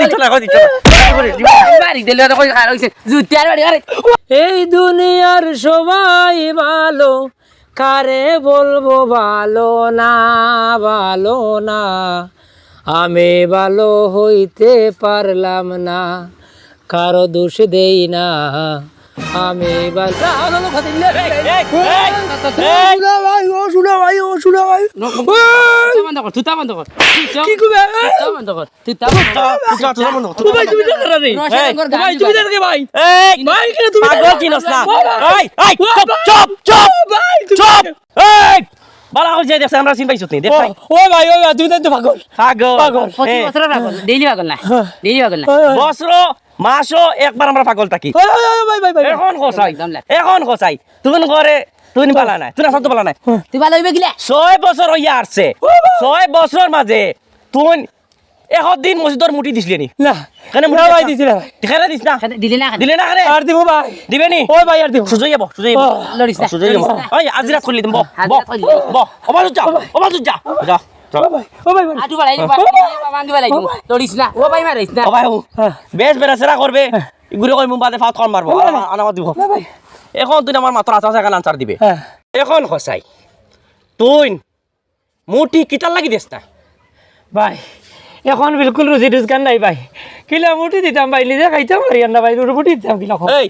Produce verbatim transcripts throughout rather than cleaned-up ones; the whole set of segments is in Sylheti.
দিত না, দিত না। বাড়ি দিলে তো কই খারাপ হইছে। জুতিয়ার বাড়ি, আরে। এই দুনিয়ার সবাই ভালো, কারে বলবো ভালো না, ভালো না। আমি ভালো হইতে পারলাম না, কারো দোষ দেই না। আমি ভালো। এই, এই, এই, এই। শুনা ভাই, ও শুনা ভাই, ও শুনা ভাই। জুতা বন্ধ কর, জুতা বন্ধ কর। কি করবে? জুতা বন্ধ কর। তুই তা বন্ধ কর। তুই তা বন্ধ কর। ও ভাই, তুমি জানো না রে? রশা এই। রঙের ও ভাই, গান তুমি গান। জানো রে ভাই? এই, ভাই, কেন তুমি পাগল জানো? চিনস না? ও ভাই। এই, এই, ও চুপ, ভাই। চুপ, চুপ, ও ভাই, তুমি চুপ। এই, বালা হইছে দেখছে, আমরা চিন পাইছত নি, দেখ ও, ভাই। ও ভাই, ও ভাই, তুমি তো পাগল। পাগল। পাগল। প্রতি হ্যাঁ। বছর পাগল, ডেইলি পাগল না। হ্যাঁ। ডেইলি পাগল না। হ্যাঁ। বছর, মাসও একবার আমরা পাগল থাকি। ও, ও, ও, ভাই, ভাই, ভাই, ভাই। এখন কসাই। একদম না। এখন কসাই। তুই করে, তুই পালা নাই। তুই না সত্য পালা নাই। তুই পালা হইবে কিলা? ছয় বছর হইয়া আসছে। ও ভাই। ছয় বছর মাঝে তুই এখন দিন মসজিদর মুঠি দিছলে নি? না। কেনে মুঠি না ভাই, দিছ না? দিছি না ভাই। কেনে দিছ না? কেনে দিলি না কেনে? দিলে না কেনে? আর দিমু ভাই। দিবে নি? ওই ভাই, আর দিমু। সুজা যাবো, সুজা যাবো। ও। লড়িস না। সুজা যাবো। লড়িস না। ওই, আজিরা খুলি দিমু। বহ, হাজিরা বহ, খুলি দিমু। বহ। ও বাজু যা, ও বাজু যা। যা, যা। ও ভাই, ও ভাই, ভাই। আটু বাড়াই দিমু, ও ভাই। আটু বাড়াই দিমু। লড়িস না। ও ভাই, মারিস না। ও ভাই, ও। হ্যাঁ। বেশ বেড়া সেরা করবে। হ্যাঁ। ইগুরে কই মুম্বাতে ফাউত কম মারবো। ও ভাই। আনা, আনা মাত দিব। ও ভাই। এখন তুই আমার মাত্র আছে, আছে, এখন আনসার দিবে। হ্যাঁ। এখন কসাই। তুই মুঠি কিতার লাগি দেস না? ভাই, এখন বিলকুল রুজি রোজগার নাই ভাই। কিলা মুঠি দিতাম ভাই, নিজে খাইতাম পারি না ভাই, মুঠি দিতাম কিলা কও? এই,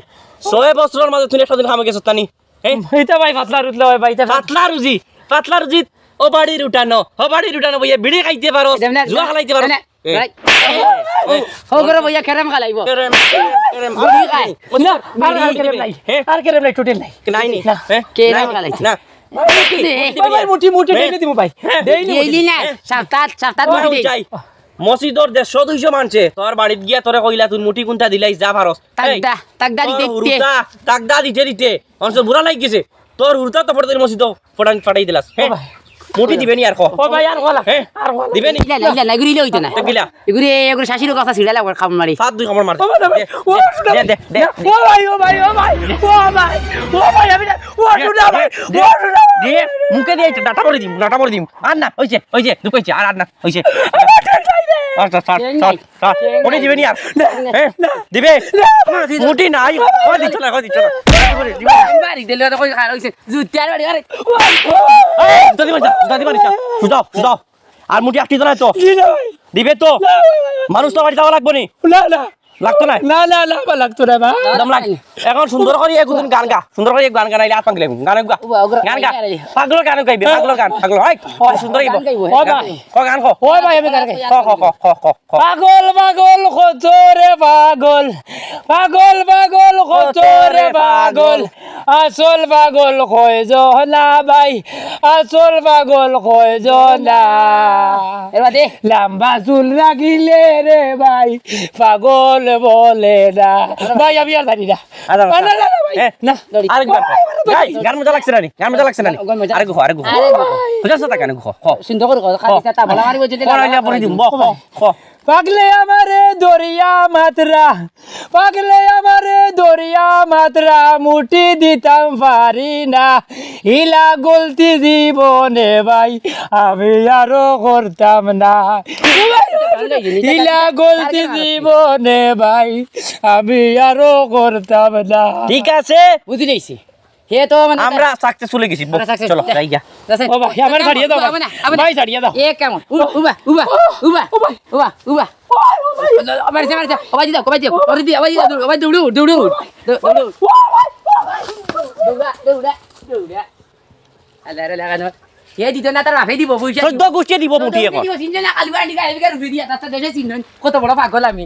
ছয় বছরর মাঝে তুই একটা দিন কামে গেছত না নি? হ্যাঁ? ইতা ভাই পাতলা রুজি লয় ভাই, ইতা পাতলা রুজি, পাতলা রুজি, ও বাড়ির উঠানো, ও বাড়ির উঠানো বইয়া বিড়ি খাইতে পারো, দেব না, জুয়া খেলাইতে পারো। না, না, এই, ভাই। এই, ও ঘরে বইয়া ক্যারাম খেলাইবো। Carrom, carrom, carrom. বিড়ি খায়। না, আর, আর ক্যারাম নাই। হ্যাঁ? আর ক্যারাম নাই, টোটাল নাই। নাই নি? না। হ্যাঁ? ক্যারাম নাই, খেলাইছে। না। ও ভাই, মুঠি, মুঠি, হ্যাঁ। ডেইলি দিমু ভাই। হ্যাঁ। ডেইলি দিমু। ডেইলি না, হ্যাঁ। সপ্তাহ, সপ্তাহ ও দুই দিন। যাই। মসজিদর দেড়শো দুইশো মানষে তোর বাড়িত গিয়া তোরে কইলা, তুই মুঠি কুনটা দিলাইস, যা পারস। এই, তাগদা, তাগদা তোর দিতে দিতে। হুরুতা, তাগদা দিতে দিতে। মানুষের বুড়া লাগি গেছে। তোর হুরুতা তো ফটো দিলে মসজিদও ফটান ফাটাই দিলাস। ও হ্যাঁ? ভাই। মুঠি দিবে নি আর ক? ও ভাই, আর কলা। হ্যাঁ? আর কলা। দিবে নি? ইলা, ইলা, ইলা, ইগুরে ইলা অইতো না। তে কিলা? ইগুরে, ইগুরে শাশির কথা ছিড়া লাগবে কাম মারি। সাত দুই কামড় মার। ও ভাই, ও দে, ভাই, দে, দে, দে। ও ভাই, ও ভাই, ও ভাই, ও ভাই, ও ভাই, আমি না, ও দে, শুনা ভাই, দে, ও শুনা ভাই। দে, মুখে দিয়ে ডাটা পরে দিম, ডাটা পরে দিম। আর না, হইছে, হইছে, দুঃখ হইছে, আর, আর না, হইছে। আমার টেন নাই রে। আর, আর, আর, টেন আর, নাই। আর, টেন ওরে নাই। দিবে নি আর? না, হ্যাঁ? না। দিবে? না। মুঠি নাই। ও দিছ না, ও দিছ না। বাড়ি দিলে তো কই খারাপ হইছে। জুতিয়ার বাড়ি, আরে। এই, জুতা দিবা না, জুতা দিবা না। সুজাও, সুজাও। আর মুঠি আটকি তো না তো। জি না ভাই। দিবে তো? না ভাই, ভাই, ভাই। মানুষ তো বাড়ি যাওয়া লাগবো নি? না, না। লাগতো না? না, না, না, বা লাগতো না, বা। দম লাগ। এখন সুন্দর করি এক গান গা। সুন্দর করি এক গান গাইলে আর পাগলে গান গা। উবা, উবা, গান গা। উবা, উবা। পাগল গান গাইবে, পাগল গান, পাগল। ওই, ওই সুন্দর গাইবো। গান গাইবো, ও গান। ভাই। ক গান ক। ও ভাই, আমি গান গাই। ক, ক, ক, ক, ক। পাগল পাগল কত রে পাগল, পাগল পাগল কত রে পাগল, আসল পাগল কয়জনা ভাই, আসল পাগল কয়জনা। এর বাদে? লাম্বা চুল রাখিলে রে ভাই, পাগল বলে না। ভাই, আমি আর জানি না। আচ্ছা, আচ্ছা। না, না, না, ভাই। এ, না। আরেকবার ক। ভাই, গান মজা লাগছে না নি? গান মজা লাগছে না নি? গান মজা আরেক ক, আরেক ক। আরেক ক। বুঝা আছে তা কেন ক? ক। সুন্দর করে ক। খালি ক। তা বলা মারি বলছে যে ক, না, আইলে না, পরে দিম। ক, ক, ক। পাগলে আমারে দরিয়া মাতরা, পাগলে আমারে দরিয়া মাতরা, মুঠি দিতাম পারি না। ইলা গলতি জীবনে ভাই আমি আরো করতাম না। ইলা গলতি জীবনে ভাই আমি আরো করতাম না। ঠিক আছে? বুঝি লাইছি। হে তো মানে আমরা successful হয়ে গেছি। আমরা success। চলো, যাই গিয়া। যাই। ও ভাই, আমার ছাড়িয়ে দাও, ভাই। আবে না, আবে না। ভাই, ছাড়িয়ে দাও। এ কেমন? উ-, উবা, উবা, উবা, ও ভাই। উবা, উবা। মারি দে, মারি দে। ও ভাই, দি দাও, ও ভাই, দি দাও। ও ভাই, দি দাও, ও ভাই, দৌড়ো, দৌড়ো, দৌড়ো। দৌ-, দৌড়ো। দৌড়া, দৌড়া, দৌড়া। আল্লাহ রে, লাগা না। হে দিত না, তার বাপে দিব, পয়সা দিব। চোদ্দ গোষ্ঠী দিব মুঠি এখন। দিব, চিনছে না, কালু আন্টি গায়ে বিঘা রুপি দিয়া, তার সাথে দেশে চিনন। কত বড় পাগল আমি।